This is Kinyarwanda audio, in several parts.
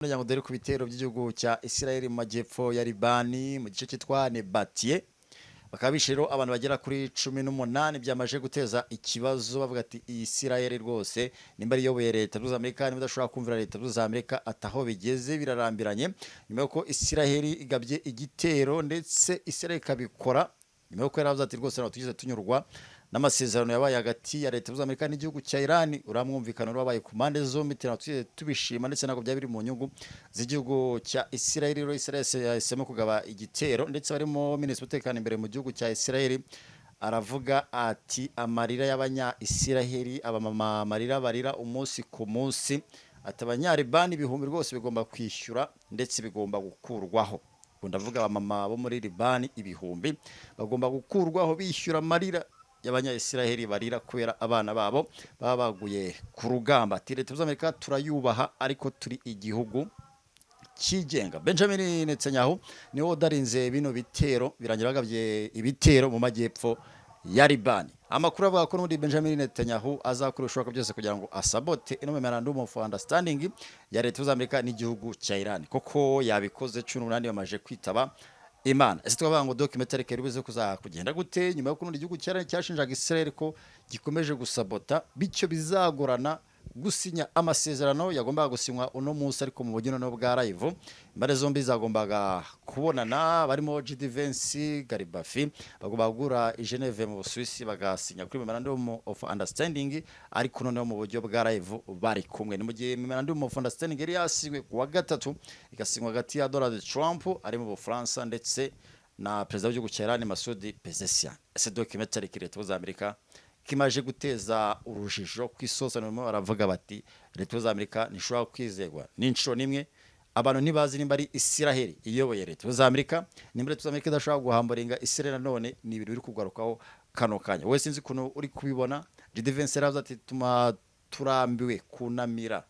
Ndagira ngo dore ku bitero by'igihugu cya Israel mu majyepfo ya Libani, mu gice cyitwa Nebatiye, bakaba bishe rero abantu bagera kuri 18. Byamaze guteza ikibazo, bavuga ati iyi Israel rwose nimba ari iyoboye Leta Zunze Amerika, nimba idashobora kumvira Leta Zunze Amerika, ati aho bigeze birarambiranye. Nyuma y'uko Israel igabye igitero, ndetse Israel ikabikora nyuma y'uko yaravuze ati rwose ntabwo tugeze tunyurwa n'amasezerano yabaye hagati ya Leta Zunze Amerika n'igihugu cya Iran, uriya mwumvikano wabaye ku mpande zombi ntabwo tugeze tubishima, ndetse ntabwo byaba biri mu nyungu z'igihugu cya Israel. Rero Israel yahisemo kugaba igitero, ndetse barimo minisitiri w'umutekano imbere mu gihugu cya Israel aravuga ati amarira y'abanya Israel, abamama amarira barira umunsi ku munsi, ati Abanyalibani ibihumbi rwose bigomba kwishyura ndetse bigomba gukurwaho. Ubwo ndavuga abamama bo muri Libani ibihumbi bagomba gukurwaho bishyura amarira y'Abanya-Israheli barira kubera abana babo baba baguye ku rugamba. Ati Leta Zunze Amerika turayubaha, ariko turi igihugu cyigenga. Benjamin Netanyahu niwe udarinze bino bitero, birangira bagabye ibitero mu majyepfo ya Libani. Amakuru avuga ko n'ubundi Benjamin Netanyahu azakora ibishoboka byose kugira ngo asabote ino memorandum of understanding ya Leta Zunze Amerika n'igihugu cya Iran, koko yabikoze, 18 bamaze kwitaba Imana. Ese twavuga ngo documentary kari buze kugenda gute nyuma y'uko n'ubundi igihugu cya Iran cyashinjaga Israel ko gikomeje gusabota, bityo bizagorana gusinya amasezerano yagombaga gusinywa uno munsi, ariko mu buryo noneho bwa live? Impande zombi zagombaga kubonana, barimo JD Vance, Ghalibaf, bagombaga guhura i Geneve mu Busuwisi bagasinya kuri memorandum of understanding, ariko noneho mu buryo bwa live bari kumwe. Ni mu gihe memorandum of understanding yari yasinywe ku wa gatatu, igasinywa hagati ya Donald Trump ari mu Bufaransa ndetse na perezida w'igihugu cya Iran, Masoud Pezeshkian. Ese documentary Leta za Amerika kimaje guteza urujijo ku isi hose, barimo baravuga bati Leta za Amerika ntishobora kwizerwa n'inshuro n'imwe. Abantu ntibazi nimba ari Isiraheli iyoboye Leta za Amerika, nimba Leta za Amerika idashobora guhamburinga Isiraheli. Nanone ni ibintu biri kugarukaho kano kanya. Wowe sinzi ukuntu uri kubibona. JD Vance yaravuze ati tuma turambiwe kunamira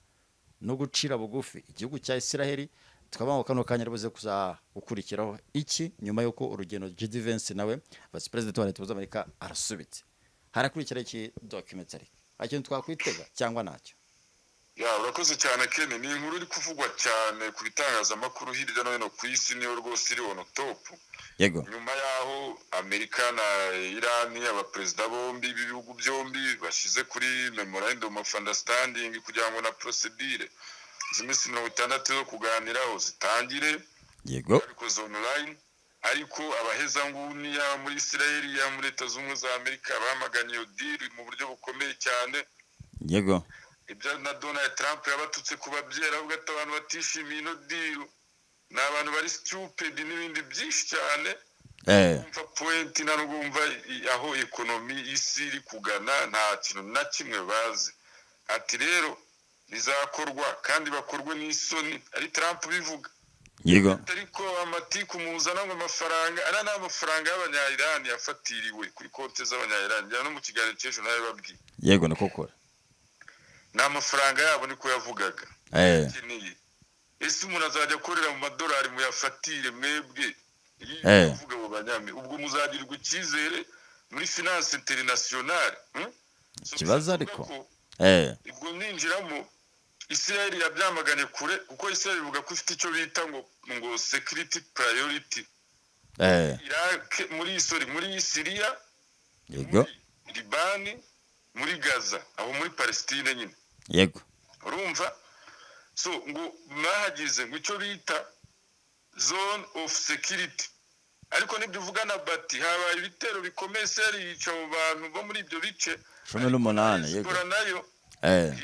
no gucira bugufi igihugu cya Isiraheli. Tukavuga ngo kano kanya ribuze kuza gukurikiraho iki nyuma y'uko urugendo JD Vance nawe vice president wa Leta Zunze Amerika arasubitse? Harakurikira iki documentary? Hari ikintu twakwitega cyangwa ntacyo? Ya, urakoze cyane, Ken. Ni inkuru iri kuvugwa cyane ku bitangazamakuru hirya no hino ku isi, niyo rwose iri on top. Nyuma y'aho Amerika na Irani, abaperezida bombi b'ibihugu byombi, bashyize kuri memorandum of understanding kugira ngo na procedure z'iminsi 60 zo kuganiraho zitangire, babikoze online, ariko abahezanguni yaba muri Israel, yaba muri Leta Zunze Ubumwe za Amerika bamaganye iyo deal mu buryo bukomeye cyane. Ibyo na Donald Trump yabatutse ku babyeyi, aravuga ati abantu batishimiye ino deal ni abantu bari stupid n'ibindi byinshi cyane. Umva point, nta nubwo wumva aho economy isi iri kugana, nta kintu na kimwe bazi. Ati rero bizakorwa kandi bakorwe n'isoni, ari Trump bivuga. Ariko amatiku muzana ngo amafaranga, ariya ni amafaranga y'Abanya-Irani yafatiriwe kuri konti z'Abanya-Irani. Njyana no mu kiganiro cy'ejo nawe babwiye. Yego, niko kora. Ni amafaranga yabo, niko yavugaga. Akeneye ese umuntu azajya akorera mu madolari muyafatire mwebwe? Iyo uvuga abo banyame, ubwo muzagirirwa icyizere muri finance internationale, So, Ikibazo bivuga ariko. ko ubwo ninjiramo, Israel yabyamaganye kure, kuko Israel ivuga ko ifite icyo bita ngo security priority. Iraq, muri, sorry, muri Syria, muri Libani, muri Gaza, aho muri Palestine nyine. Urumva, so ngo mwahagize ngo icyo bita zone of security, ariko nibyo uvuga na bati habaye ibitero bikomeye, seri yica abo bantu bo muri ibyo bice. 18, yego. Hezbollah nayo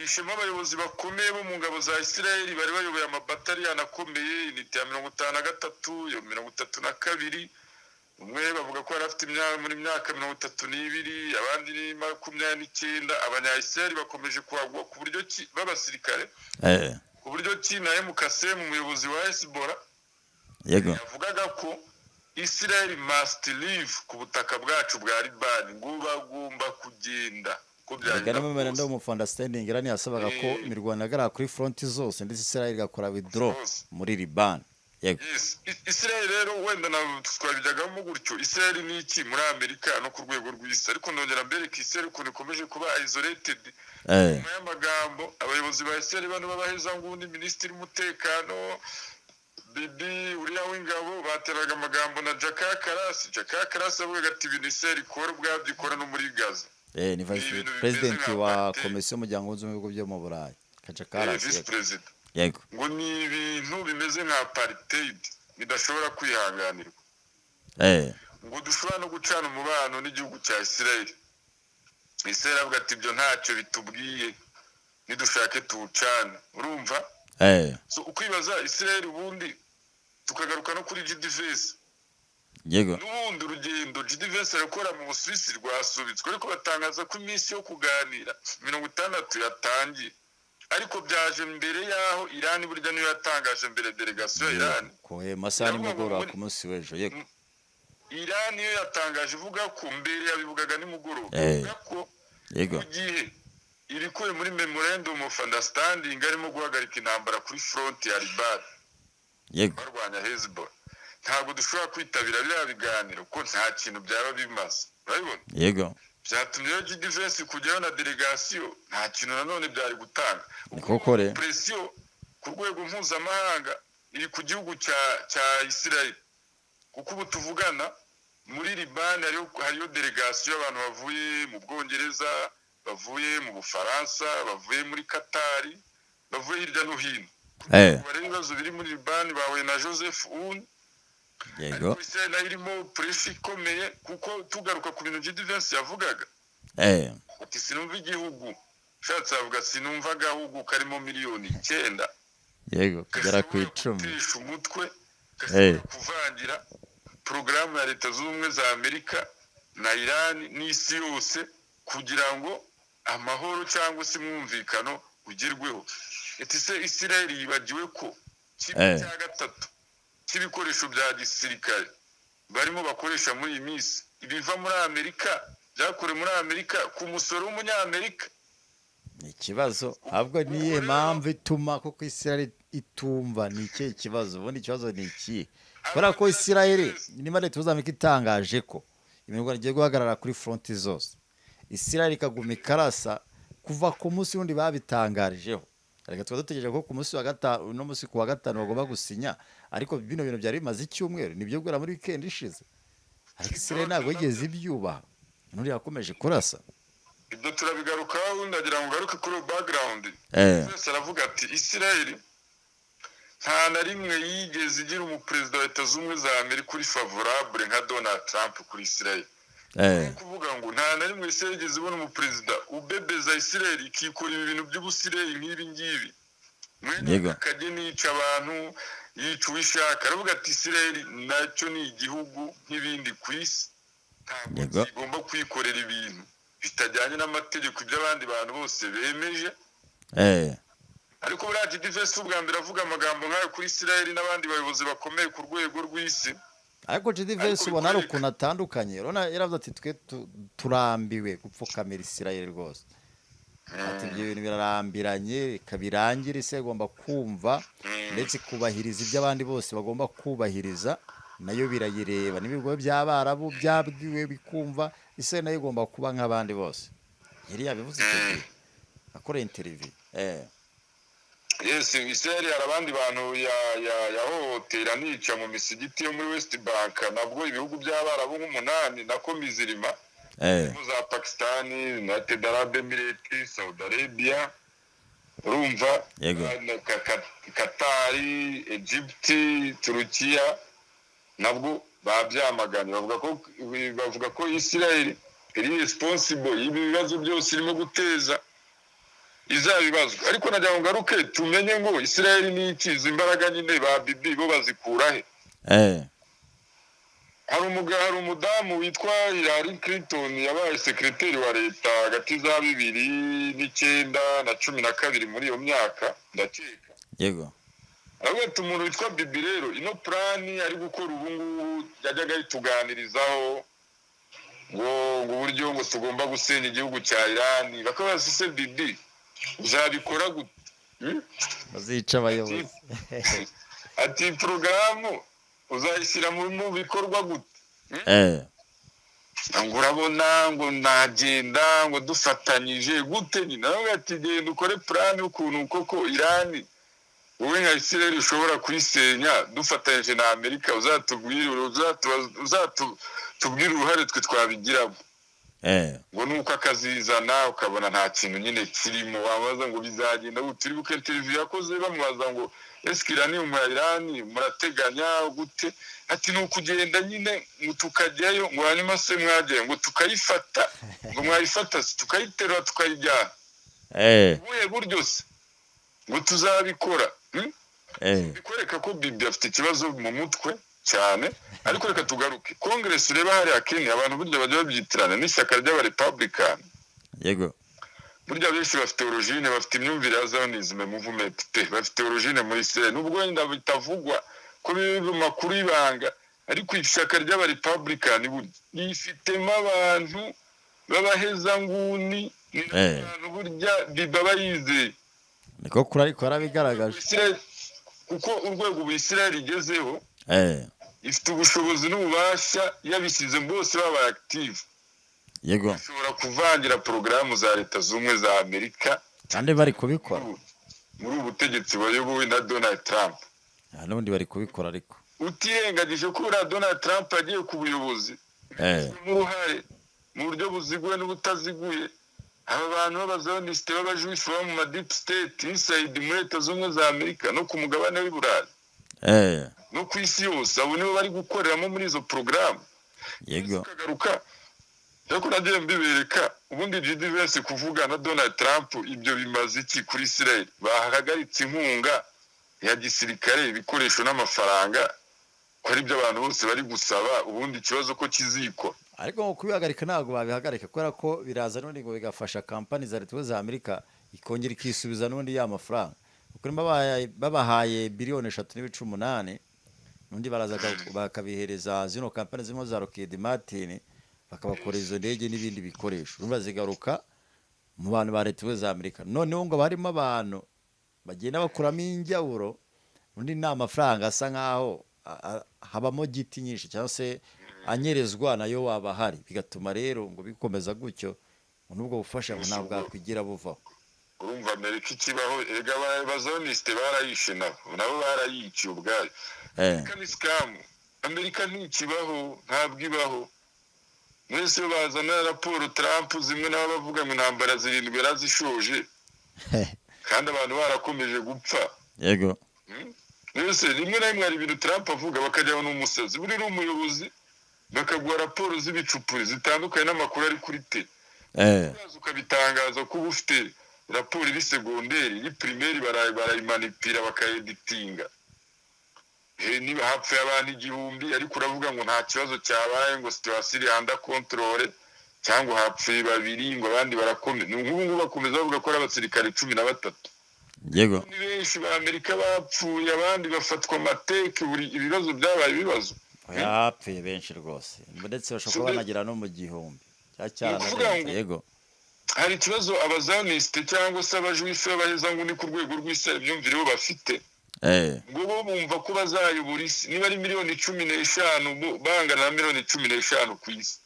yishemo abayobozi bakomeye bo mu ngabo za Isirayeli bari bayoboye amabataliyani akomeye, unité ya 53, iyo 32. Umwe bavuga ko yari afite imyaka muri myaka 32, abandi ni 29. Abanya-Isirayeli bakomeje kuhagwa ku buryo ki b'abasirikare, ku buryo ki na Mukasemu, umuyobozi wa Hezbollah, yavugaga ko Israel must leave ku butaka bwacu bwa Libani, ngo bagomba kugenda uko Erega byagenda no memorandum kose. of understanding Iran yasabaga ko imirwano ihagarara kuri front zose, ndetse Israel igakora withdraw Zose. muri Liban. Yego. Yes. Israel rero wenda na twabijyagamo gutyo. Israel ni iki muri Amerika no ku rwego rw'isi? Ariko ndongera mbereka Israel ukuntu ikomeje kuba isolated. Nyuma y'amagambo abayobozi ba Israel bano b'abahezanguni, minisitiri w'umutekano Bibi, uriya w'ingabo, bateraga amagambo na Jaka Karasi. Jaka Karasi avugaga ati ibintu Israel ikora ubwabyo ikora no muri Gaza. Ni vice Ibintu bimeze president nka wa apartheid. komisiyo y'umuryango wunze ubumwe byo mu Burayi, Kaja Kallas. Vice Yego. President. Yego. Ngo ni ibintu bimeze nka apartheid bidashobora kwihanganirwa, ngo dushobora no gucana umubano n'igihugu cya Israel. Israel avuga ati ibyo ntacyo bitubwiye, nidushake tuwucane. Urumva? So ukwibaza Israel, ubundi tukagaruka no kuri JD Vance. N'ubundi urugendo JD Vance arakora mu Busuwisi rwasubitswe, ariko batangaza ko iminsi yo kuganira 60 yatangiye, ariko byaje mbere y'aho Irani burya niyo yatangaje mbere, delegasiyo ya Irani. Ko masaha Iravuga ngo nimugoroba ku munsi w'ejo, yego. Irani yo yatangaje ivuga ko mbere yabivugaga nimugoroba, ivuga ko mu gihe ibikubiye muri memorandum of understanding arimo guhagarika intambara kuri front ya Liban, barwanya Hezbollah, ntabwo dushobora kwitabira biriya biganiro ko nta kintu byaba bimaze. Urabibona? Yego. Byatumye rero JD Vance kujyayo na delegasiyo nta kintu nanone byari gutanga. Ni koko re. Pression ku rwego mpuzamahanga iri ku gihugu cya Israel, kuko ubu tuvugana muri Libani hariyo delegasiyo y'abantu bavuye mu Bwongereza, bavuye mu Bufaransa, bavuye muri Katari, bavuye hirya no hino bareba ibibazo biri muri Libani. Bahuye na Joseph Aoun. Ariko Israel nayo irimo pressure ikomeye, kuko tugaruka ku bintu JD Vance yavugaga, ati sinumva igihugu, ushatse avuga sinumva agahugu karimo miliyoni 9 Yego, kugera ku gashobora 10. gutesha umutwe, gashobora kuvangira porogaramu ya Leta Zunze Ubumwe za Amerika na Irani n'isi yose kugira ngo amahoro cyangwa se umwumvikano ugerweho. Ati se Israel yibagiwe ko kimwe cya gatatu cy'ibikoresho bya gisirikare barimo bakoresha muri iyi minsi ibiva muri Amerika, byakorewe muri Amerika ku musoro w'umunyamerika? Ni ikibazo ahubwo. Niyihe mpamvu ituma koko Israel itumva? Ni ikihe kibazo ubundi? Ikibazo ni ikihe? Kubera ko Israel, niba Leta Zunze Amerika itangaje ko imirwano igiye guhagarara kuri front zose, Israel ikaguma ikarasa kuva ku munsi wundi babitangarijeho. Reka tuba dutegereje ko ku munsi wa gatanu, uno munsi ku wa gatanu bagomba gusinya, ariko bino bintu byari bimaze icyumweru, nibyo guhera muri weekend ishize, ariko Israel ntabwo yigeze ibyubaha, n'uriya yakomeje kurasa. Ibyo turabigarukaho. Ndagira ngo ngaruke kuri iyo background. Wese aravuga ati Israel nta na rimwe yigeze igira umuperezida wa Leta Zunze Ubumwe za Amerika uri favorable nka Donald Trump kuri Israel. Ni ukuvuga ngo nta na rimwe Israel yigeze ibona umuperezida ubebeza Israel ikikora ibi bintu by'ubusireli nk'ibi ngibi, mwene akageni yica abantu, yica uwishaka. Aravuga ati Israel nacyo ni igihugu nk'ibindi ku isi, ntabwo kigomba kwikorera ibintu bitajyanye n'amategeko, ibyo abandi bantu bose bemeje. Ariko buriya JD Vance ubwa mbere avuga amagambo nk'ayo kuri Israel n'abandi bayobozi bakomeye ku rwego rw'isi. Ariko JD Vance Ariko ubona ari bikwereka- ukuntu atandukanye. Urabona yaravuze ati twe turambiwe gupfukamira Israel rwose, ati ibyo bintu birarambiranye, reka birangire. Isi igomba kumva ndetse ikubahiriza ibyo abandi bose bagomba kubahiriza, nayo birayireba n'ibigo by'Abarabu byabwiwe bikumva, Israel nayo igomba kuba nk'abandi bose. Yari yabivuze icyo gihe akora interview. Yes, Israel hari abandi bantu yahohotera nica mu misigiti yo muri West Bank, nabwo ibihugu by'Abarabu nk'umunani, nako mizirima za Pakistan, United Arab Emirates, Saudi Arabia, urumva, na Katari, Egypt, Turukiya, nabwo babyamaganye, bavuga ko Israel iri responsible y'ibi bibazo byose irimo guteza, izabibazwa. Ariko nagira ngo ngaruke tumenye ngo Israel ni iki? Izi imbaraga nyine ba Bibi bo bazikura he? Hari umudamu witwa Hillary Clinton, yabaye sekreteri wa leta hagati za 2009 na 12, muri iyo myaka ndakeka. Aravuga ati umuntu witwa Bibi rero, ino plan ari gukora ubu ngubu yajyaga ayituganirizaho ngo uburyo ngo tugomba gusenya igihugu cya Irani, bakabaza se Bibi uzabikora gute? Bazica abayobozi. Ati: "Porogaramu uzayishyira mu bikorwa gute?" Ngo urabona ngo nagenda ngo dufatanyije gute nyine. Nawe ati: "Genda ukore plan ukuntu koko Irani wowe nka Israel ushobora kuyisenya dufatanyije na Amerika, uzatubwire uruhare twe twabigiramo." Ngo nuko akazizana, ukabona nta kintu nyine kirimo. Wabaza ngo bizagenda gute? Uribuka interview yakoze bamubaza ngo: "Ese Irani mu Irani murateganya gute?" Ati: "Ni ukugenda nyine ngo tukajyayo." Ngo: "Hanyuma se mwagiye?" Ngo: "Tukayifata." Ngo: "Mwayifata se?" "Tukayiterura, tukayijyana." "Ubuhe buryo se?" Ngo: "Tuzabikora." Bikwereka ko Bibi afite ikibazo mu mutwe cyane. Ariko reka tugaruke Congress. Ureba hariya Kenya, abantu burya bajya babyitirana n'ishyaka ry'Abarepublican. Burya benshi bafite origine, bafite imyumvire ya Zionism movement pe, bafite origine muri Israel, nubwo wenda bitavugwa ko biri mu makuru y'ibanga. Ariko ishyaka ry'Abarepublican burya rifitemo abantu b'abahezanguni, ni abantu burya biba bayizeye. Niko kuri, ariko yarabigaragaje. Kuko urwego ubu Israel igezeho, ifite ubushobozi n'ububasha, yabishyize bose babaye active, ishobora kuvangira porogaramu za Leta Z'Ubumwe za Amerika. Kandi bari kubikora. Muri ubu butegetsi bayobowe na Donald Trump. N'ubundi bari kubikora ariko. Utirengagije ko uriya Donald Trump yagiye ku buyobozi n'uruhare mu buryo buziguye n'ubutaziguye aba bantu b'Abazonisite, b'Abajuifu baba mu ma deep state inside muri Leta Z'Ubumwe za Amerika no ku mugabane w'i Burayi no ku isi yose. Abo nibo bari gukoreramo muri izo porogaramu. Tukagaruka, ariko nagiye mbibereka ubundi JD Vance kuvuga na Donald Trump, ibyo bimaze iki kuri Israel? Bahagaritse inkunga ya gisirikare, ibikoresho n'amafaranga, ko ari byo abantu bose bari gusaba. Ubundi ikibazo ko kizikora. Ariko ngo kubihagarika ntabwo babihagarika, kubera ko biraza n'ubundi ngo bigafasha kampani za Leta za Amerika, ikongera ikisubiza n'ubundi ya mafaranga, kuko nimba babahaye biliyoni 3.8, n'undi baraza bakabihereza zino kampani zirimo za Lockheed Martin, bakabakora izo ndege n'ibindi bikoresho. Urumva zigaruka mu bantu ba Leta za Amerika. Noneho ngo harimo abantu bagenda bakuramo injyawuro, undi ni amafaranga asa nkaho habamo giti nyinshi cyangwa se anyerezwa nayo waba ahari, bigatuma rero ngo bikomeza gutyo, ngo n'ubwo bufasha ngo ntabwo bwakwigira buvaho. Urumva Amerika ikibaho erega, Abazonisite barayishe, nabo barayiciye ubwayo. Amerika ni scam, Amerika ntikibaho, ntabwo ibaho. Mwese iyo bazana raporo Trump zimwe, nabo bavuga ngo intambara zirindwi yarazishoje kandi abantu barakomeje gupfa. Mbese rimwe na rimwe hari ibintu Trump avuga bakajyaho n'umusazi, buri umuyobozi bakaguha raporo z'ibicupuri zitandukanye n'amakuru ari kuri te uraza ukabitangaza ko uba ufite raporo iri secondaire, iri primaire barayimanipira, bakayeditinga. Niba hapfuye abantu 1000, ariko uravuga ngo nta kibazo cyabaye, ngo situation iri under control, cyangwa hapfuye babiri, ngo abandi barakomeye. Ni nk'ubu ngubu bakomeza bavuga ko ari abasirikare 13. Ni benshi ba Amerika bapfuye, abandi bafatwa amateke, buri ibibazo byabaye ibibazo. Yapfuye benshi rwose, ndetse bashobora kuba banagera no mu gihumbi Ni ukuvuga cyaranarenze. ngo hari ikibazo Abazanisite cyangwa se Abajuifu b'abahezanguni ku rwego rw'isi, imyumvire bo bafite, ngo bo bumva ko bazayobora isi. Niba ari miliyoni 15, bangana na miliyoni 15 ku isi,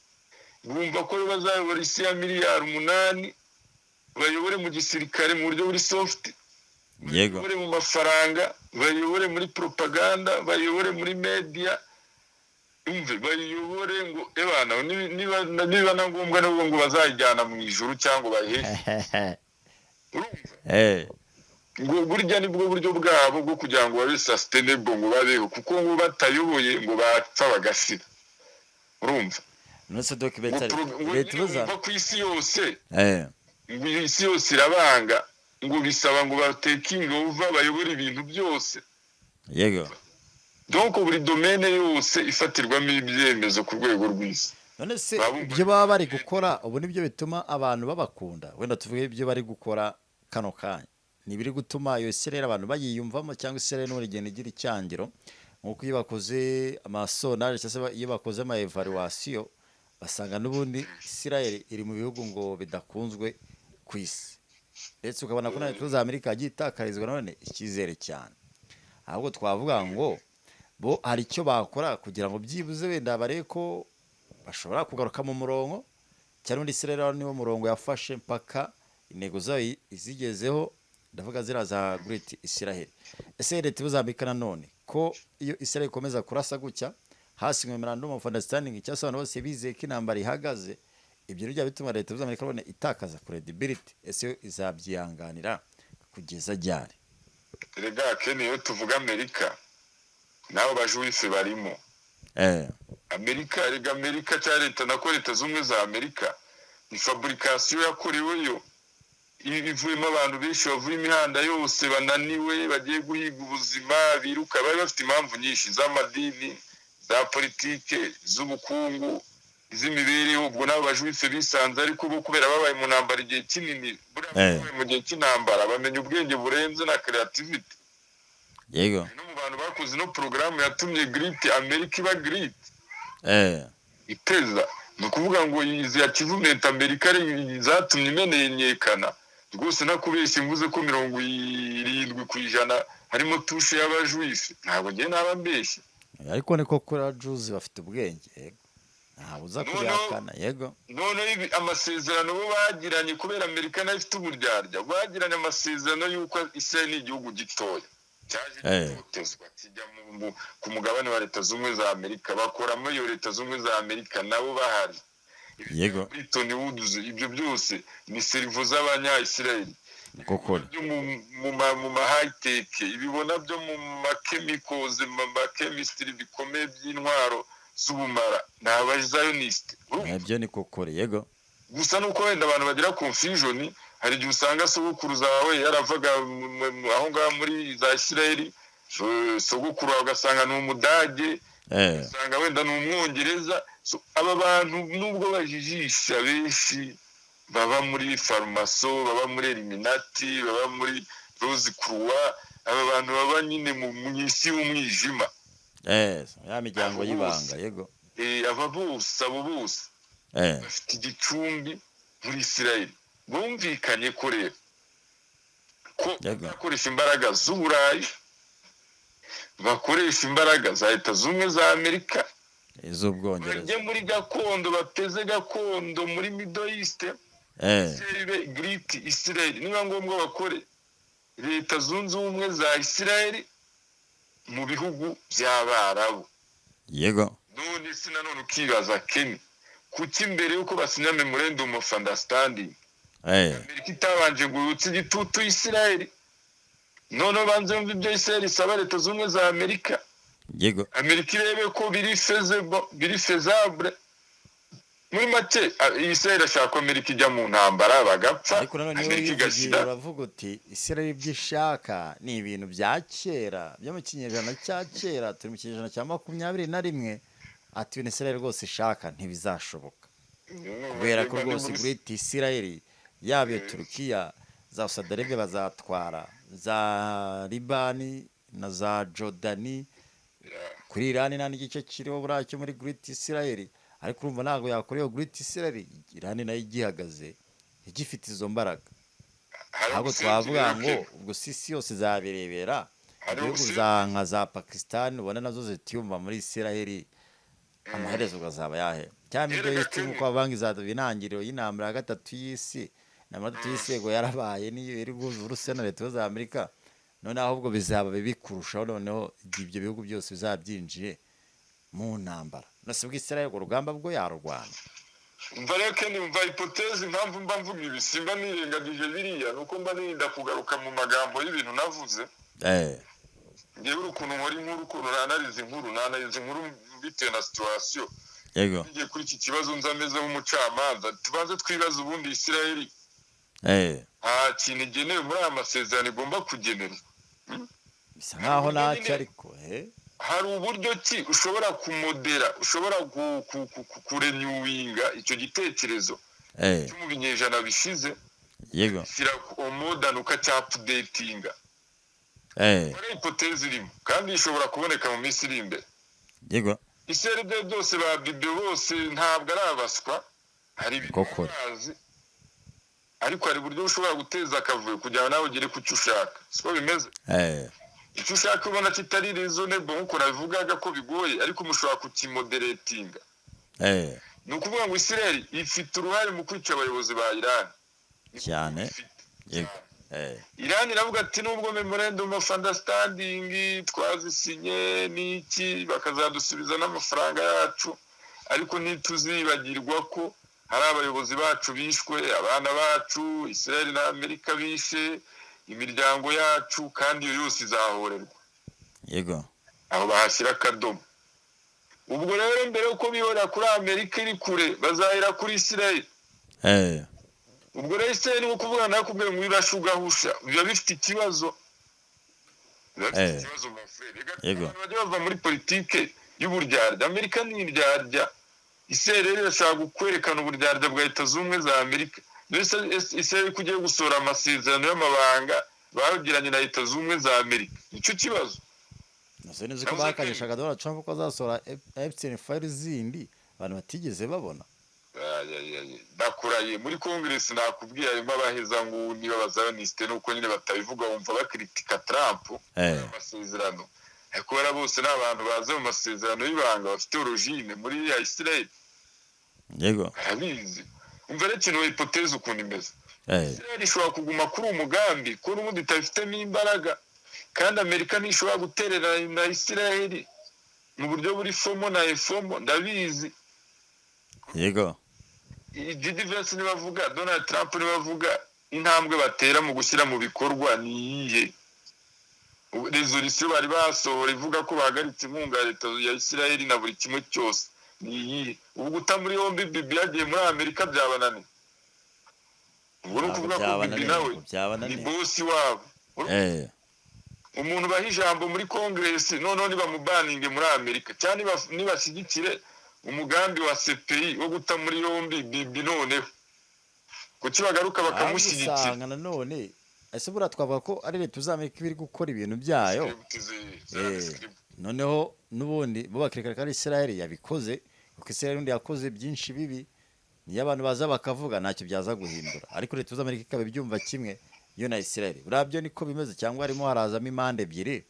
bumva ko bazayobora isi ya miliyari 8, bayobore mu gisirikare mu buryo buri soft, bayobore mu mafaranga, bayobore muri propaganda, bayobore muri media, umve bayobore ngo ebana niba na ngombwa nubwo ngo bazayijyana mu ijuru cyangwa bayiheshe, urumva? Ngo burya nibwo buryo bwabo bwo kugira ngo babe sustainable, ngo babeho, kuko ngo batayoboye ngo bapfa bagashira, urumva? None se Ngo documentary ngo leta nyine ibuza bumva ku isi yose, ngo isi yose irabanga, ngo bisaba ngo batekinge over, bayobore ibintu byose. Donc buri domaine yose ifatirwamo ibyemezo ku rwego rw'isi. None se Baba bumva ibyo baba bari gukora ubu nibyo bituma abantu babakunda? Wenda tuvuge ibyo bari gukora kano kanya ni ibiri gutuma iyo Israel abantu bayiyumvamo, cyangwa Israel n'ubundi igenda igira icyangiro, nk'uko iyo bakoze amasondaje cyangwa se iyo bakoze ama evaluation, basanga n'ubundi Israel iri mu bihugu ngo bidakunzwe ku isi, ndetse ukabona ko na Leta za Amerika yagiye itakarizwa none icyizere cyane. Ahubwo twavuga ngo bo hari icyo bakora kugira ngo byibuze wenda barebe ko bashobora kugaruka mu murongo, cyangwa undi Israel niwo murongo yafashe mpaka intego zayo izigezeho, ndavuga ziriya za Great Israel. Ese leta ibuzambika nanone ko iyo Israel ikomeza kurasa gutya hasinywe memorandum of understanding, cyangwa se abantu bose bizeye ko intambara ihagaze, ibyo bijya bituma leta z'Amerika none itakaza credibility? Ese yo izabyihanganira kugeza ryari? Erega Ken, iyo tuvuga Amerika n'abo ba Juifs barimo. Amerika, erega Amerika cyangwa leta, nako Leta Z'Ubumwe za Amerika ni fabrication yakoreweyo, ivuyemo abantu benshi bavuye imihanda yose, bananiwe, bagiye guhiga ubuzima, biruka, bari bafite impamvu nyinshi z'amadini, za politike, z'ubukungu, iz'imibereho. Ubwo n'abo ba Juifs bisanze, ariko bo kubera babaye mu ntambara igihe kinini, buriya babaye mu gihe cy'intambara bamenya ubwenge burenze na creativity. No mu bantu bakoze ino porogaramu yatumye Great America iba great, iteza, ni ukuvuga ngo izi achievement Amerika ari zatumye imenyekana rwose. Nakubeshye mvuze ko 70% harimo touche y'aba Juifs, ntabwo ngiye naba mbeshye. Ariko niko kuri Jews bafite ubwenge, yego, ntawe uza Noneho- kubihakana, yego. Noneho amasezerano bo bagiranye, kubera Amerika nayo ifite uburyarya, bagiranye amasezerano y'uko Israel ni igihugu gitoya cyaje gitotezwa kijya ku mugabane wa Leta Z'Ubumwe za Amerika, bakoramo iyo Leta Z'Ubumwe za Amerika nabo bahari. Bretton Woods, ibyo byose ni cerveau z'abanya Israel. Niko kuri. Byo mu ma high tech, ibibona byo mu ma chemicals, mu ma chemistry bikomeye by'intwaro z'ubumara, ni aba Zionist. Nabyo niko kuri, yego. Gusa nuko wenda abantu bagira confusion, hari igihe usanga sogokuruza wawe yaravaga aho ngaho muri za Israel, sogokuru wawe ugasanga ni Umudage, usanga wenda ni Umwongereza. So, aba bantu nubwo bajijisha, benshi baba muri franc-maçon, baba muri Illuminati, baba muri Rose Croix, aba bantu baba nyine mu isi y'umwijima. Ya miryango Abo y'ibanga, bose. Yego. Aba bose, abo bose bafite igicumbi muri Israel. Bumvikanye ko rero ko bakoresha imbaraga z'Uburayi, bakoresha imbaraga za Leta Z'Ubumwe za Amerika, Iz'Ubwongereza. bajye muri gakondo, bateze gakondo muri Middle East, Israel ibe Great Israel. Niba ngombwa bakore Leta Zunze Ubumwe za Israel mu bihugu by'Abarabu. None si nanone ukibaza, Ken, kuki mbere yuko basinya memorandum of understanding Amerika itabanje ngo yutse igitutu Israel, noneho banze yumve ibyo Israel isaba Leta Zunze Ubumwe za Amerika, Amerika irebe ko biri feasible, biri faisable? Muri make, Israel ashaka ko Amerika ijya mu ntambara bagapfa, Ariko nanone niwe Amerika wivugiye, igashyira. uravuga uti Israel ibyo ishaka ni ibintu bya kera, byo mu kinyejana cya kera, turi mu kinyejana cya 21. Ati ibintu Israel rwose ishaka ntibizashoboka, kubera ko rwose Great Israel, yaba iyo Turukiya, za Saudi Arabia bazatwara za Libani na za Jordani, kuri Irani nta n'igice kiriho buriya cyo muri Great Israel. Ariko urumva ntabwo yakora iyo Great Israel Irani nayo igihagaze, igifite izo mbaraga. Ntabwo twavuga ngo ubwo si isi yose izabirebera. Ibihugu za nka za Pakistan ubona nazo zitiyumva muri Israel, amaherezo azaba yahe? Cyangwa Middle East, nk'uko bavuga, izaba intangiriro y'intambara ya gatatu y'isi. Intambara ya gatatu y'isi, yego, yarabaye, niyo iri guhuza Uburusiya na Leta za Amerika. Noneho ahubwo bizaba bibi kurushaho noneho igihe ibyo bihugu byose bizaba byinjiye mu ntambara. None bwo Israel urwo rugamba bwo yarurwana? Umva rero Ken, umva hypothèse. Impamvu mba mvuga ibi, simba nirengagije biriya, ni uko mba nirinda kugaruka mu magambo y'ibintu navuze. Ngewe ukuntu nkora inkuru, ukuntu nanariza inkuru, nanariza inkuru bitewe na situation. Ngiye kuri iki kibazo nza ameze nk'umucamanza. Tubanze twibaze ubundi Israel nta kintu igenewe muri aya masezerano igomba kugenerwa? Bisa nkaho ntacyo, ariko Hari uburyo ki ushobora kumodera, ushobora kurenewinga icyo gitekerezo cyo mu binyejana bishize, shyira modern, ukacyaupdatinga. Muri hypothèse irimo kandi ishobora kuboneka mu minsi iri imbere. Israel ibyo byose ba bibe bose ntabwo ari abaswa, hari ibintu Koko. bazi, ariko hari uburyo ushobora guteza akavuyo kugira ngo nawe ugere ku cyo ushaka, siko bimeze? Icyo ushaka ubona kitari reasonable, nk'uko nabivugaga ko bigoye, ariko mushobora kukimoderatinga. Ni ukuvuga ngo Israel ifite uruhare mu kwica abayobozi ba Iran. Cyane. Ifite. Yego. Iran iravuga ati: "Nubwo memorandum of understanding twazisinye n'iki, bakazadusubiza n'amafaranga yacu, ariko ntituzibagirwa ko hari abayobozi bacu bishwe, abana bacu Israel na Amerika bishe, imiryango yacu, kandi iyo yose izahorerwa." Aho bahashyira akadomo. Ubwo rero mbere yuko bihorera kuri Amerika iri kure, bazahera kuri Israel. Ubwo rero Israel, ni ukuvuga, nakubwiye ngo irasha ugahusha, biba bifite ikibazo, biba bifite ikibazo, mon frère. Reka abantu bajya bava muri politike y'uburyarya. Amerika ni indyarya. Israel rero irashaka kwerekana uburyarya bwa Leta Zunze Ubumwe za Amerika. Mbese Israel ko ugiye gusohora amasezerano y'amabanga bagiranye na Leta Zunze Ubumwe za Amerika? Nicyo kibazo. Nase nzi ko Navuze bakanyishaga Donald Trump ko azasohora Epstein file zindi abantu batigeze babona. Ay, ay, ay. Ndakurahiye, muri Congress nakubwiye harimo abahezanguni b'abazayonisite, nuko nyine batabivuga, wumva bakritika Trump amasezerano, ariko bariya bose ni abantu bazi mu masezerano y'ibanga, bafite origine muri ya Israel. Barabizi. Umva rero ikintu, hypothèse ukuntu imeze: Israel ishobora kuguma kuri uwo mugambi ko n'ubundi itabifitemo imbaraga, kandi Amerika ntishobora gutererana na Israel mu buryo buri formal na informal, ndabizi. JD Vance nibavuga, Donald Trump nibavuga, intambwe batera mu gushyira mu bikorwa ni iyihe? Resolution bari basohora ivuga ko bahagaritse inkunga ya leta ya Israel na buri kimwe cyose ni iyihe? Ubu guta muri yombi Bibi yagiye muri Amerika byabananiye. Ubwo ni Ntabwo ukuvuga ko Bibi byabananiye, nawe ntabwo byabananiye. ni boss wabo. Umuntu baha ijambo muri Congress, noneho nibamubaninge muri Amerika, cyangwa nibashyigikire umugambi wa CPI wo guta muri yombi Bibi, noneho kuki bagaruka bakamushyigikira? Usanga nanone, ese buriya twavuga ko ari leta z'Amerika iba iri gukora ibintu byayo? Script script. Noneho n'ubundi bo bakerekana ko ari Israel yabikoze, kuko Israel undi yakoze byinshi bibi. Niyo abantu baza bakavuga, ntacyo byaza guhindura, ariko leta z'Amerika ikaba ibyumva kimwe yo na Israel. Buriya byo niko bimeze, cyangwa harimo harazamo impande ebyiri,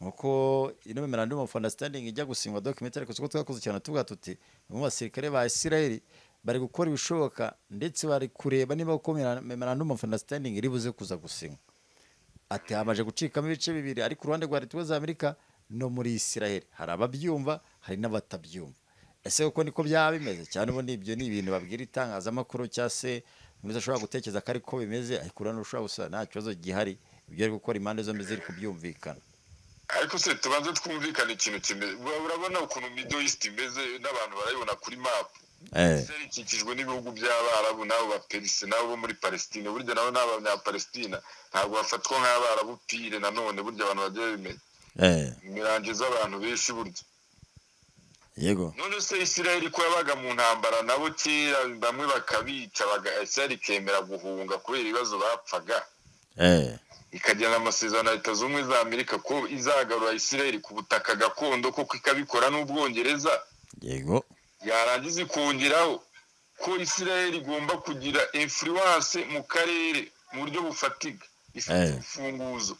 nkuko ino memorandum of understanding ijya gusinywa, document, ariko siko twakoze cyane tuvuga tuti bamwe mu basirikare ba Israel bari gukora ibishoboka, ndetse bari kureba niba uko memorandum of understanding iri buze kuza gusinywa, ati hamaze gucikamo ibice bibiri, ariko uruhande rwa leta za Amerika no muri Israel hari ababyumva, hari n'abatabyumva. Ese koko niko byaba bimeze, cyane ubundi ibyo ni ibintu babwira itangazamakuru, cyangwa se umuntu ashobora gutekereza ko ariko bimeze, ariko urabona ushobora gusa nta kibazo gihari, ibyo ari gukora impande zombi ziri kubyumvikana? Ariko se tubanze twumvikane ikintu kimeze. Urabona ukuntu Middle East imeze, n'abantu barayibona kuri map. Israel ikikijwe n'ibihugu by'Abarabu n'abo Baperisi n'abo bo muri Palestine. Burya nabo ni Abanyapalestina, ntabwo bafatwa nk'Abarabu pure. Nanone burya abantu bagiye babimenya, mélange z'abantu benshi burya. None se Israel ko yabaga mu ntambara nabo kera, bamwe bakabica, Israel ikemera guhunga kubera ibibazo bapfaga, ikagirana amasezerano na Leta Zunze Ubumwe za Amerika ko izagarura Israel ku butaka gakondo, koko ikabikora n'Ubwongereza, yarangiza ikongeraho ko Israel igomba kugira influence mu karere mu buryo bufatika, ifite urufunguzo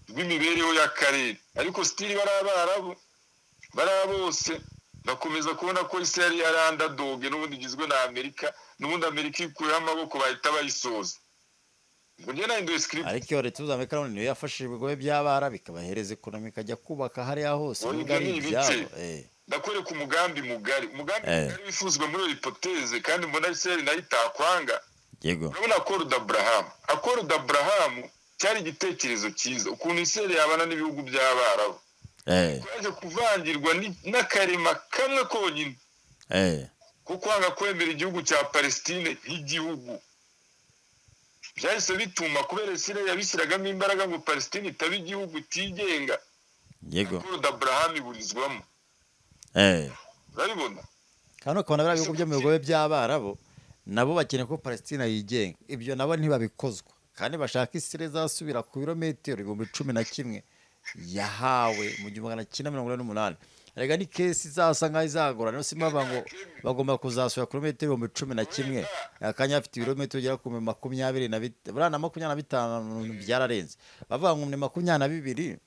rw'imibereho y'akarere, ariko still bari Abarabu, bariya bose bakomeza kubona ko Israel yari underdog, n'ubundi igizwe na Amerika, n'ubundi Amerika ikuyeho amaboko bahita bayisoza. Ngo njye nahinduye script. Ariko iyo leta zunze Amerika niyo yafashije ibigobe by'Abarabu, ikabahereza economy, ikajya kubaka hariya hose, Oya, nubwo ibyo ari ni ibice. ibyabo. Ndakwereka umugambi mugari, umugambi mugari wifuzwa muri iyo hypothèse, kandi mbona Israel nayo itakwanga. Urabona Accord d'Abraham, Accord d'Abraham cyari igitekerezo cyiza, ukuntu Israel yabana n'ibihugu by'Abarabu. Yaje kuvangirwa n'akarema kamwe konyine ko kwanga kwemera igihugu cya Palestine nk'igihugu. Byahise bituma, kubera Israel yabishyiragamo imbaraga ngo Palestine itaba igihugu itigenga, Accord d'Abraham iburizwamo. Urabibona? Kandi ukabona biriya bihugu byo mu bigobe by'Abarabu nabo bakeneye ko Palestina yigenga, ibyo nabo ntibabikozwa, kandi bashaka Israel izasubira ku birometero 11,000 yahawe mu 1948. Erega ni case izasa nkaho izagorana. Niyo simba bavuga ngo bagomba kuzasubira ku birometero 11,000, akanya bafite ibirometero bigera ku makumyabiri na buriya na 25 byararenze, bavuga ngo ni 22.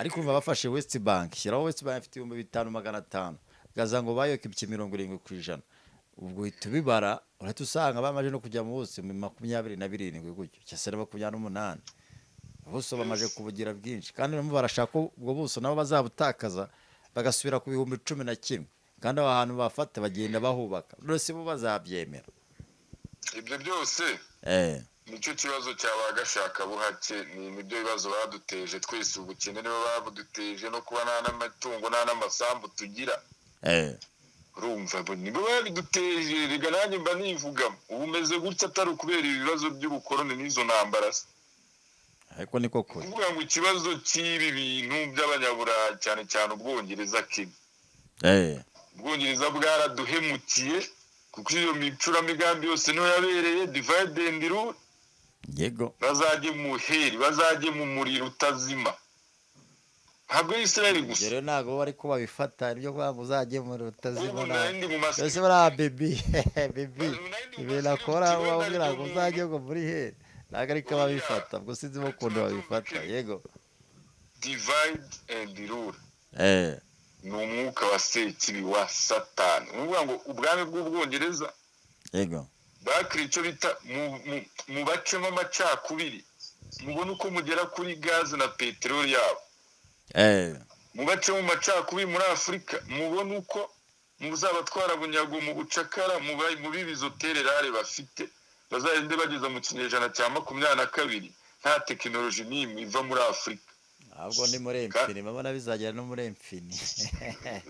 Ariko umva, bafashe West Bank, shyiraho West Bank ifite 5,500, Gaza ngo bayokipye 70%. Ubwo uhita ubibara, urahita usanga bamaze no kujya mu bose mu 27 gutyo, cyangwa se na 28. Ubuso bamaze kubugira bwinshi, kandi barimo barashaka ko ubwo buso nabo bazabutakaza, bagasubira ku 11,000, kandi aho hantu bafata bagenda bahubaka. None se bo bazabyemera? Ibyo byose nicyo kibazo cya ba gashakabuhake. Ni nibyo bibazo baduteje twese. Ubukene nibo babuduteje, no kuba nta n'amatungo, nta n'amasambu tugira. Urumva, bo nibo babiduteje. Rega nanjye mba nivugamo, ubu umeze gutya atari ukubera ibibazo by'ubukoroni n'izo ntambara se? Ariko niko kuri. Kuvuga ngo ikibazo cy'ibi bintu by'Abanyaburayi, cyane cyane Ubwongereza kimwe, Ubwongereza bwaraduhemukiye, kuko iyo micuramigambi yose niyo yabereye divide and rule. Bazajye mu heri, bazajye mu muriro utazima. Ntabwo ari Israel gusa. Ibyo rero ntabwo bari ko babifata, ibyo kuvuga ngo uzajye muri utazima. Ubu nari ndi mu Mbese buriya bebi bebi Nari ndi mu ibintu akora, mascript, wenda wabwira ngo aribyo. Uzajye ngo muri heri, ntabwo ariko babifata. Ubwo sinzi ukuntu babifata, yego. Divide and rule ni umwuka wa sekibi, wa Satani. Ni ukuvuga ngo ubwami bw'Ubwongereza bakira icyo bita mu bacemo amacakubiri, mubone uko mugera kuri gaze na peteroli yabo. Mubace mu macakubiri muri Afurika, mubone uko muzabatwara bunyago mu bucakara, mu bibizo tererare bafite, bazagende bageza mu kinyejana cya 22 nta tekinoloji n'imwe iva muri Afurika. Ahubwo ni muri infini, mbona bizagera no muri infini.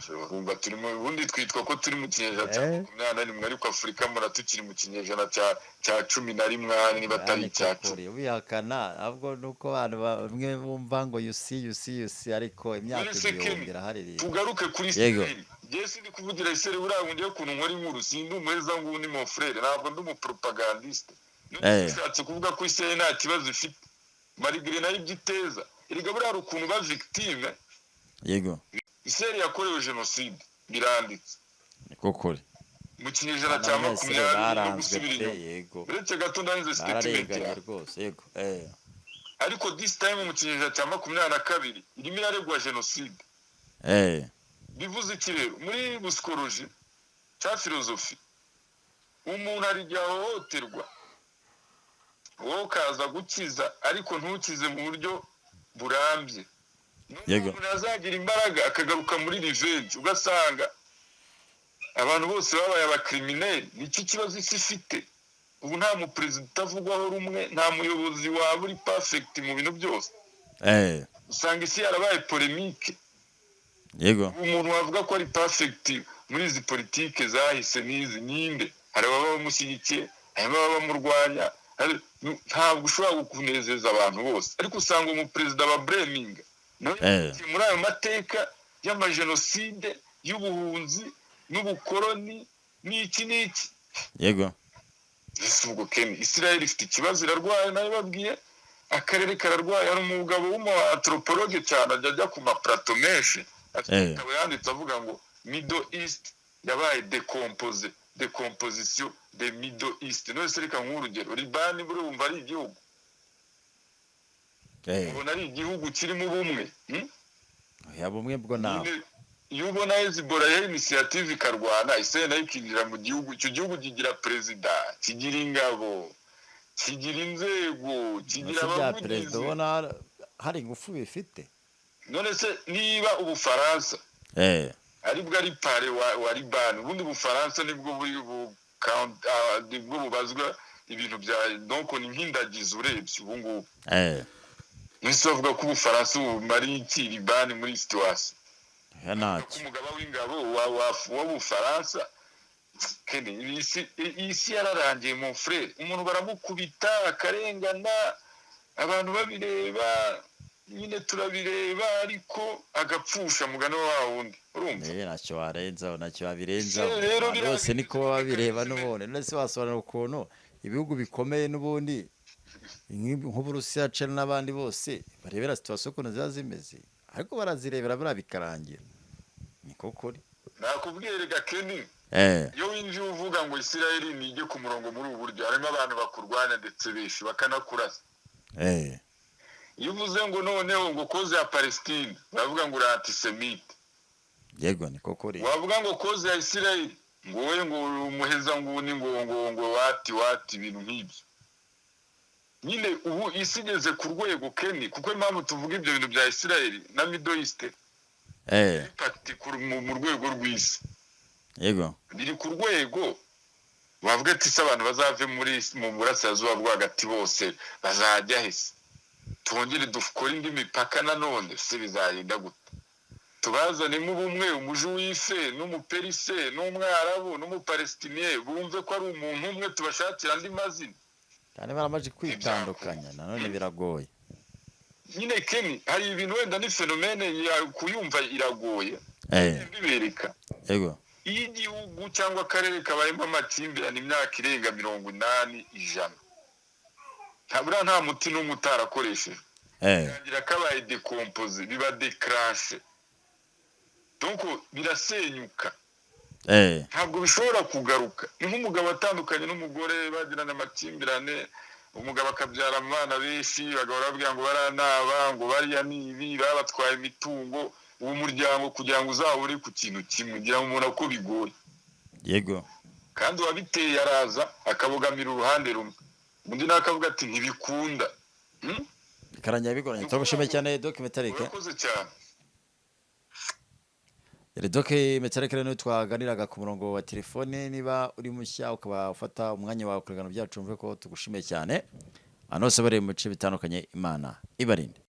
Urumva, turimo ubundi twitwa ko turi mu kinyejana cya 21, ariko Afurika mbona tukiri mu kinyejana cya 11, niba atari icya 10. Kure ubihakana, ahubwo nuko abantu bamwe bumva ngo you see, you see, you see, ariko imyaka None se 1000 Kenny, irahari rero. Tugaruke kuri Isirayeli. Njyewe sindi kuvugira Isirayeli. Buriya ngo ngewe ukuntu nkora inkuru, sindi umuheza nguni, mon frère, ntabwo ndi umupropagandiste. Ushatse kuvuga ko Isirayeli nta kibazo ifite, malgré nayo ibyo iteza. Erega buriya hari ukuntu ba victime. Isirayeli yakorewe jenoside, biranditse. Niko kuri. Mu kinyejana cya Abanyesire 20 no baranzwe gusubira pe. inyuma. Uretse gato ndangize statement Bararenganye yawe. rwose, yego. Ariko this time, mu kinyejana cya 22, irimo iraregwa jenoside. Bivuze iki rero? Muri psychologie cya filozofi, umuntu hari igihe ahohoterwa, wowe ukaza gukiza, ariko ntukize mu buryo burambye. Umuntu azagira imbaraga akagaruka muri revenge, ugasanga abantu bose babaye abacriminel. Nicyo kibazo isi ifite ubu. Nta muperezida utavugwaho rumwe, nta muyobozi waba uri perfect mu bintu byose. Usanga isi yarabaye polémique. Umuntu wavuga ko ari perfect muri izi politike zahise n'izi ninde? Hari ababa bamushyigikiye, harimo ababa bamurwanya. Ntabwo ushobora kunezeza abantu bose, ariko usanga umuperezida ba blaminga nawe muri ayo mateka y'amajenoside, y'ubuhunzi n'ubukoroni n'iki n'iki. Ese ubwo Ken, Israel ifite ikibazo, irarwaye, nayo babwiye akarere kararwaye. Hari umugabo w'umu anthropologue cyane, ajya ku maplateau menshi, afite igitabo yanditse avuga ngo Middle East yabaye décomposé, décomposition de Middle East. None se reka nk'urugero, Libani burumva ari igihugu? Ubona ari igihugu kirimo ubumwe, Oya, bumwe bwo ntabwo. Nyine, iyo ubona Hezbollah ya initiative ikarwana, Israel nayo ikinjira mu gihugu, icyo gihugu kigira perezida, kigira ingabo, kigira inzego, kigira Ese bya perezida abavugizi. ubona hari ingufu bifite? None se niba Ubufaransa aribwo ari parrain wa Libani, ubundi Ubufaransa nibwo buri nibwo bubazwa ibintu bya, donc ni nk'indagizo urebye ubu ngubu. None bavuga ko Ubufaransa bumariye iki Libani muri situation? Oya, ntacyo. Umugaba w'ingabo w'Ubufaransa. Kenny, iyi si yararangiye, mon frère. Umuntu baramukubita akarengana, abantu babireba nyine, turabireba, ariko agapfusha mugani wa wundi, urumva? Ntacyo warenzaho, ntacyo wabirenzaho. Rero Abantu biriya bose bintu niko baba babireba n'ubundi. None se wasobanura ukuntu ibihugu bikomeye n'ubundi nk'Uburusiya, China n'abandi bose barebera situation ukuntu ziba zimeze, ariko barazirebera buriya bikarangira? Niko kuri. Nakubwiye rega Kenny, iyo winjiye uvuga ngo Isirayeli nijye ku murongo muri ubu buryo, harimo abantu bakurwanya ndetse benshi bakanakurasa. Iyo uvuze ngo noneho ngo cause ya Palestine, baravuga ngo uri antisémite. Yego, ni koko uri. Wavuga ngo cause ya Israel, ngo wowe ngo uri umuheza nguni, ngo wati wati, ibintu nk'ibyo nyine. Ubu isi igeze ku rwego, Kenny, kuko impamvu tuvuga ibyo bintu bya Israel na Middle East, impact mu rwego rw'isi biri ku rwego bavuga ati: "Se abantu bazave mu burasirazuba bwo hagati bose bazajya hese? Twongere dukore indi mipaka nanone se? Bizagenda gute? Tubazanemo ubumwe, umujuwife n'umuperise n'umwarabu n'umupalestiniye, bumve ko ari umuntu umwe, tubashakira andi mazina." Kandi baramaze kwitandukanya, nanone biragoye. Nyine Kenny, hari ibintu wenda ni phénomène kuyumva iragoye. Mbibereka. Iyo igihugu cyangwa akarere kabayemo amakimbirane imyaka irenga 80, 100, ntabura nta muti n'umwe utarakoreshejwe, birangira kabaye décomposé, biba déclenché, donc birasenyuka. Ntabwo bishobora kugaruka. Ni nk'umugabo atandukanye n'umugore, bagirana amakimbirane, umugabo akabyara abana benshi, bagahora babwira ngo baranaba, ngo bariya ni ibi, babatwaye imitungo. Uwo muryango kugira ngo uzahure ku kintu kimwe, ngira ngo umuntu ko bigoye. Kandi uwabiteye araza akabogamira uruhande rumwe, undi nawe akavuga ati: "Ntibikunda." Bikarangira bigoranye. Turagushimiye cyane, Doc Metarike. Urakoze cyane. Doc Metarike rero niwe twaganiraga ku murongo wa telefone. Niba uri mushya ukaba ufata umwanya wawe ku biganiro byacu, wumve ko tugushimiye cyane. Ahantu hose bari mu bice bitandukanye, Imana ibarinde.